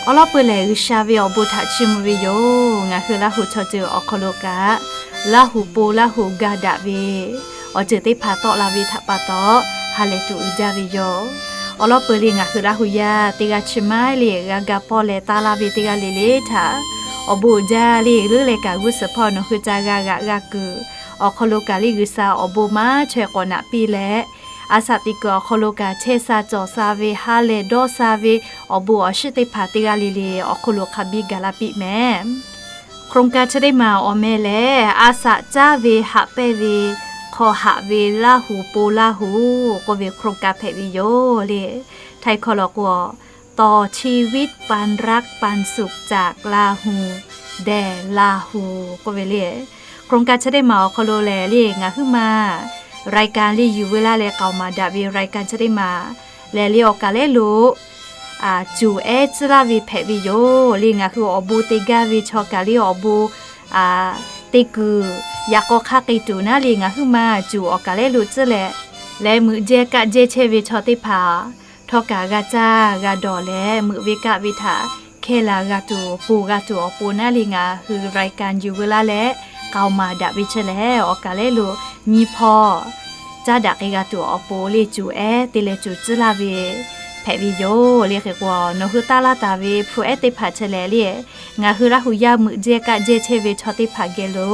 Awˬ lawn peuˬ lehˬ, G'uiˬsha ve awˬ bon htaꞈ chiˇ mvuh ve yoˬ. Ngaˬ hui Laˇ huˍ chaw ceuˬ awˬ hk'aw lo kaꞈ, Laˇ huˍ po Laˇ huˍ ga daꞈ ve awˬ ceuˬ teˇ hpaˍ tawˆ la ve htaꞈ pa taw, ha lehˬ tuˬ uiˍ jaˇ ve yoˬ. Awˬ lawn peuˬ le, ngaˬ hui Laˇ huˍ yaˇ teˇ g'aˇ chi maiˉ le g'a ga pawˇ leh taˇ laˇ ve teˇ g'aˇ le le htaꞈ awˬ bon uiˍ jaˇ le. Leuˉ leh kaꞈ g'uˇ suhˍ hpawˇ nawˬ hui ca g'a g'aꞈ g'a kuiˬ awˬ hk'aw lo kaꞈ le, G'uiˬsha awˬ bon maˇ chaweh k'awꞈ naꞈ piˇ leh, a shaꞈ teꞈ kuiˬ awˬ hk'aw lo kaꞈ chehˇ sha cawˬ sha ve, ha lehˬ dawˇ sha ve awˬ bon awˬ shiˉ teˇ hpaˍ teˇ g'aˇ le le awˬ hk'aw lo hk'a biˇ gaˬ la piˇ mehˍ. โครงการ chi teˇ maˬ awˬ meh lehˬ, a shaꞈ caˉ ve haꞈ pehnˇ ve hk'aw haꞈ ve Laˇ huˍ po Laˇ huˍ k'oˆ ve โครงการ hpehꞈ ve yoˬ le. Htaiˍ hkawˇ lawˬ k'o, ต่อชีวิตปันรักปันสุขจากลาหูแด่ลาหู k'oˆ ve le. โครงการ chi teˇ maˬ awˬ hk'aw lo lehˬ le, ngaˬ huiˉ ma รายการ le yuˬ veu laˇ leh k'aoˍ maˍ daꞈ ve รายการ chi teˇ maˬ lehˬ le, awˬ kaˍ lehˉ lo cuˬ ehˉ tcuhˉ laˇ ve hpehꞈ ve yoˬ le. Ngaˬ hui awˬ bon te gaˇ ve chaw kaꞈ le, awˬ bon te kuiˬ yaꞈ k'aw hk'aˇ k'ai tuˬ naˉ le, ngaˬ huiˉ ma cuˬ awˬ kaˍ lehˉ lo tcuhˉ leh, leh meuꞈ jehˇ kaˆ jehˇ chehˇ ve chaw teˇ hpaˍ htawˇ kaꞈ g'a caˇ g'a dawˬ leh, meuꞈ ve kaˆ ve htaꞈ hkehˇ la g'a tuˬ, ponˬ g'a tuˬ awˬ pon naˉ le, ngaˬ hui รายการ yuˬ veu laˇ leh k'aoˍ maˍ daꞈ ve chi lehˬ, awˬ kaˍ lehˉ lo nyi hpawˇ caˇ daꞈ k'ai g'a tuˬ awˬ pon le, cuˬ ehˉ te leh cuˬ tcuhˉ laˇ ve hpehꞈ ve yoˬ le. Hk'e k'o, nawˬ hui taˇ laˇ taˍ ve hpu ehˉ teˇ hpaˍ chi lehˬ le, ngaˬ hui Laˇ huˍ yaˇ meuꞈ jehˇ kaˆ jehˇ chehˇ ve chaw teˇ hpaˍ geh lo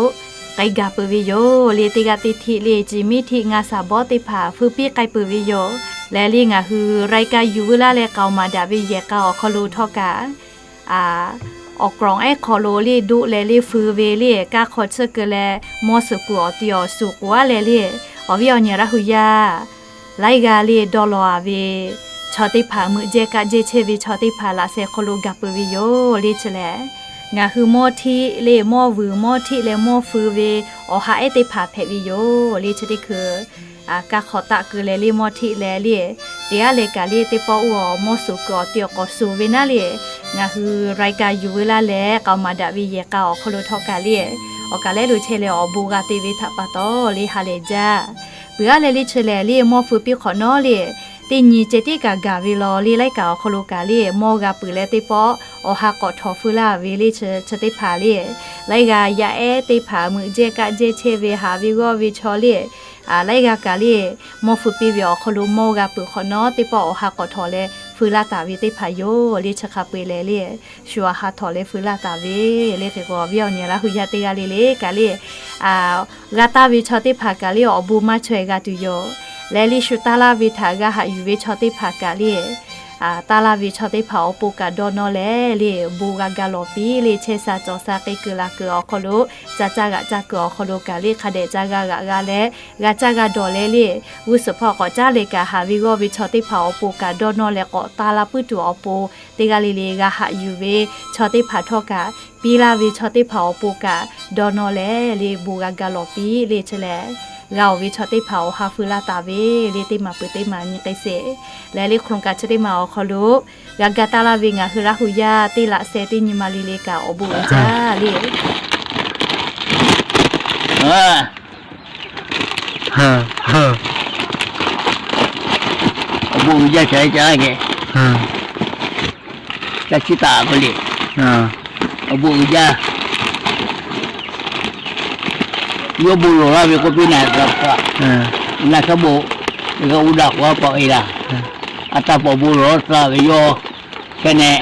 k'ai gaˬ peuˬ ve yoˬ le. Teˇ g'aˇ teˇ htiˆ le, ciˍ miˉ htiˆ ngaˇ shaˍ bawˉ teˇ hpaˍ hpui piˇ k'ai peuˬ ve yoˬ. Lehˬ le, ngaˬ hui รายการ yuˬ veu laˇ leh k'aoˍ maˍ daꞈ ve yehˬ k'a awˬ hk'aw lo htawˇ kaꞈ, awˬ กล่อง ehˉ hk'aw lo le doˆ leh le feu ve le, kaˇ hk'aw tsuhˇ keu leh mawˇ suˍ kuiˬ awˬ ti awˬ suˍ k'oˍ aˉ leh le, awˬ viˉ awˬ nyi Laˇ huˍ yaˇ laiˉ g'aˇ le dawˇ law a ve chaw teˇ hpaˍ, meuꞈ jehˇ kaˆ jehˇ chehˇ ve chaw teˇ hpaˍ laꞈ sheh hk'aw lo gaˬ peuˬ ve yoˬ le. Chi lehˬ, ngaˬ hui mawˇ htiˆ le, mawˇ vuiˬ mawˇ htiˆ leh mawˇ feu ve awˬ ha ehˉ teˇ hpaˍ hpehꞈ ve yoˬ le. Chi teˇ hkui kaˇ hk'aw taˆ keu leh le mawˇ htiˆ leh le, teˇ g'aˇ leh kaꞈ le teˇ pawˆ oˇ awˬ mawˇ suˍ kuiˬ awˬ ti awˬ k'awꞈ suˍ ve naˉ le, ngaˬ hui รายการ yuˬ veu laˇ leh k'aoˍ maˍ daꞈ ve yehˬ k'a awˬ hk'aw lo htawˇ kaꞈ le, awˬ kaˍ lehˉ lo chehˇ leh awˬ bon g'a te ve htaꞈ pa taw le ha lehˬ jaˇ. Peuˬ aˉ leh le chi lehˬ le, mawˇ feu piˇ hk'awꞈ nawˉ le, teˇ nyi ceh tiˉ kaꞈ gaˬ ve law le, laiˉ kaꞈ awˬ hk'aw lo kaꞈ le mawˇ g'a peuˬ leh teˇ pawˆ awˬ ha k'awꞈ htawꞈ feu laˇ ve le. Chi teˇ hpaˍ le, laiˉ g'aˇ yaˇ ehˉ teˇ hpaˍ meuꞈ jehˇ kaˆ jehˇ chehˇ ve haꞈ ve g'awˇ ve chaw le, laiˉ g'aˇ kaꞈ le mawˇ feu piˇ ve awˬ hk'aw lo mawˇ g'a peuˬ hk'awꞈ nawˉ teˇ pawˆ awˬ ha k'awꞈ htawꞈ leh feu laˇ taˍ ve teˇ hpaˍ yoˬ le. Chi hk'a peu-eˬ lehˬ le, shu awˬ ha htawꞈ leh feu laˇ taˍ ve le. Hk'e k'o, awˬ viˉ awˬ nyi Laˇ huˍ yaˇ teˇ g'aˇ le le kaꞈ le, g'a taˇ ve chaw teˇ hpaˍ kaꞈ le awˬ bon maˇ chaweh g'a tuˬ yoˬ. Leh le shu taˇ laˇ ve htaꞈ g'a haꞈ yuˬ ve chaw teˇ hpaˍ kaꞈ le, taˇ laˇ ve chaw teˇ hpaˍ awˬ pon kaꞈ dawˇ nawˇ leh le, bon g'a ga lawˬ piˇ le. Chehˇ sha cawˬ sha k'ai kuiˬ laˬ kuiˬ awˬ hk'aw lo, ca caˇ g'aꞈ caˇ kuiˬ awˬ hk'aw lo kaꞈ le hk'a dehꞈ ca g'a g'aꞈ g'a leh, g'a caˇ g'a dawˬ leh le, g'uˇ suhˍ hpawˇ k'awꞈ caˉ leh kaꞈ haꞈ ve g'awˇ ve chaw teˇ hpaˍ awˬ pon kaꞈ dawˇ nawˇ leh, k'awꞈ taˇ laˇ puiˉ tuˬ awˬ pon teˇ g'aˇ le le g'a haꞈ yuˬ ve chaw teˇ hpaˍ htawˇ kaꞈ, piˇ laˇ ve chaw teˇ hpaˍ awˬ pon kaꞈ dawˇ nawˇ leh le, bon g'a ga lawˬ piˇ le. Chi lehˬ, g'a oˬ ve chaw teˇ hpaˍ awˬ ha feu laˇ taˍ ve le. Teˇ maˬ peuˬ teˇ maˬ nyi k'ai sheˍ. Leh le โครงการ chi teˇ maˬ awˬ hk'aw lo g'a ga taˇ laˇ ve ngaˬ hui Laˇ huˍ yaˇ teˇ laꞈ sheh teˇ nyi ma le le kaꞈ awˬ bon uiˍ jaˇ le. Awˬ bon uiˍ jaˇ ca ca geh, ca ciˉ taˍ k'o le, awˬ bon uiˍ jaˇ. Yawˇ bon lawˬ laˇ ve k'oˆ piˇ na, na shaˉ bon g'a uˇ daꞈ k'o a paw e laˬ. A taˇ paw bon lawˬ taˍ ve yawˇ hkeh neh,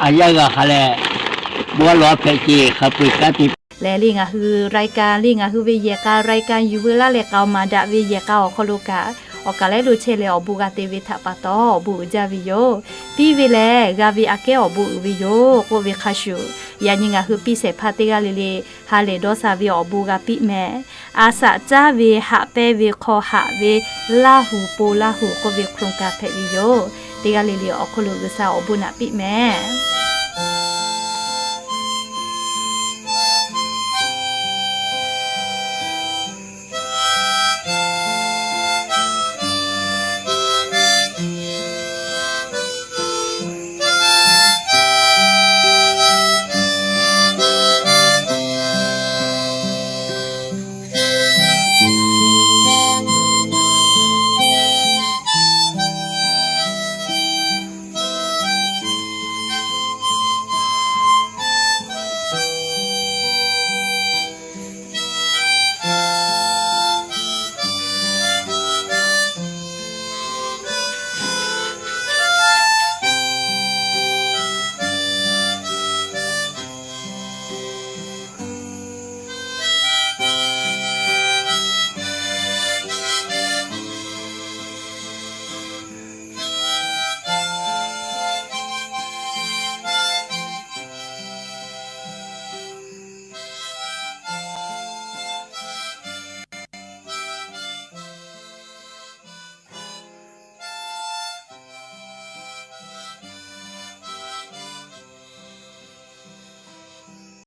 a yaˇ g'a hk'a leh, bon a lawˬ a hpehꞈ ce hk'a peu-eˬ kanˉ te. Leh le ngaˬ hui รายการ le, ngaˬ hui ve yehˬ k'a รายการ yuˬ veu laˇ leh k'aoˍ maˍ daꞈ ve yehˬ k'a awˬ hk'aw lo kaꞈ, awˬ kaˍ lehˉ lo chehˇ leh awˬ bon g'a te ve htaꞈ pa taw awˬ bon uiˍ jaˇ ve yoˬ. Piˇ ve lehˬ g'a ve aꞈ kehˉ awˬ bon uiˍ ve yoˬ k'oˆ ve hk'a shuˍ, yaꞈ nyi ngaˬ hui piˇ shehˍ hpaˇ teˇ g'aˇ le le ha lehˬ dawˇ sha ve awˬ bon g'a piˇ mehˍ. A shaꞈ caˉ ve haꞈ pehnˇ ve hk'aw haꞈ ve Laˇ huˍ po Laˇ huˍ k'oˆ ve โครงการ hpehꞈ ve yoˬ. Teˇ g'aˇ le le awˬ hk'aw lo G'uiˬsha awˬ bon naꞈ piˇ mehˍ.